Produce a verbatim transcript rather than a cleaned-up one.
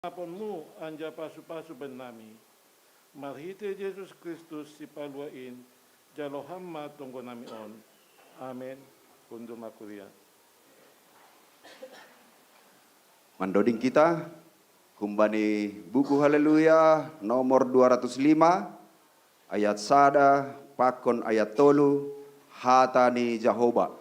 Aponmu anjaha pasu-pasu bennami. Marhitei Jesus Kristus Sipalua in, jalo Ham ma tonggo nami on. Amen. Hundul ma kuria. Mandoding kita, humbani buku Haleluya nomor dua ratus lima, ayat sada, pakon ayat tolu, hata ni Jahowa.